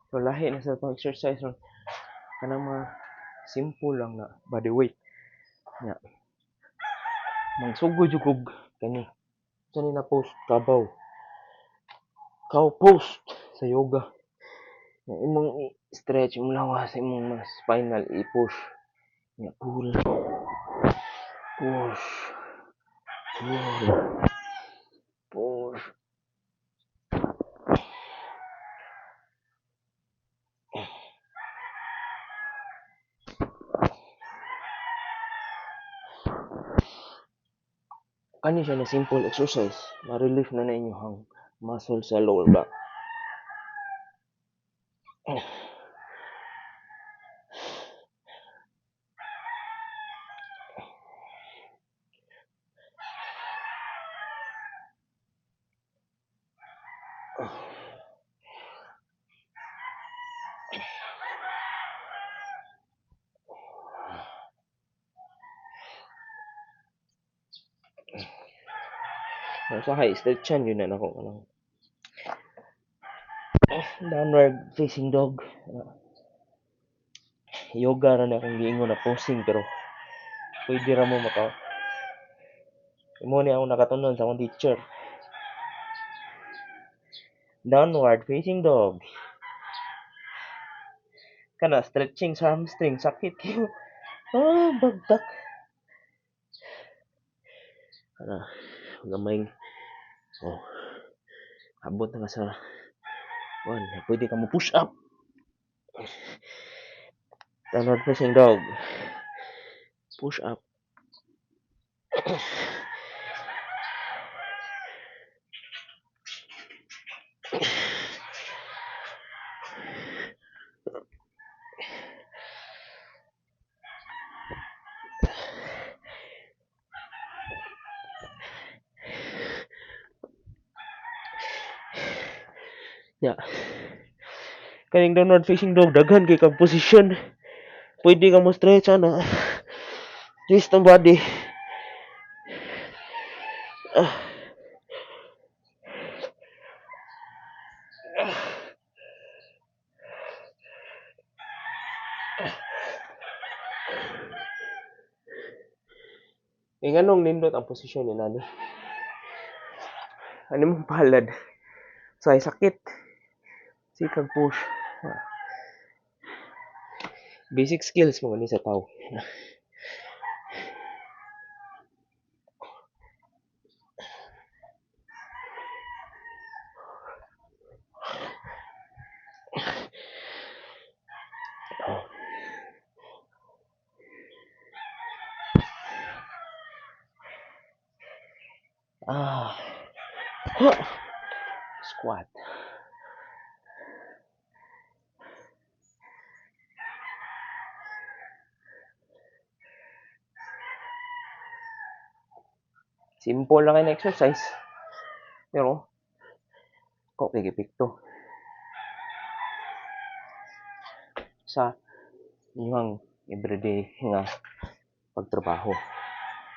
So lahi na sa atong exercise ron. Kanang mga simple lang na body weight. Nya. Magsugod jud kog kani. Sa ni na post kabaw. Cow post sa yoga. Nya imong i-stretch imong lawas, imong mga spinal i-push. Nya pull. Push. Pull. Push. Kani siya na simple exercise, ma-relief na na inyong muscle sa lower back. Usahay stretchan yun na nako kanang downward facing dog. Yoga ra na akong giingon na posing, pero pwede ra mo maka mo ni akong nakatunon sa akong teacher. Downward facing dog. Kana stretching sa hamstring sakit kayo. Ah, bagtak. Kana gamay, oh, abot na ka sa one, pwede ka mo push up. Downward facing dog, push up. Ya. Kaning downward facing dog, daghan kay kag position. Pwede ka mo stretch ana. Twist ang body. Ah. Eh, nganong nindot ang posisyon ni nani? Ano mong palad? Say sakit. Sikag push. Basic skills mo ni sa tao. Oh. Ah. Huh. Squat. Simple lang na exercise. Pero, ko kay epekto sa inyong everyday nga pagtrabaho.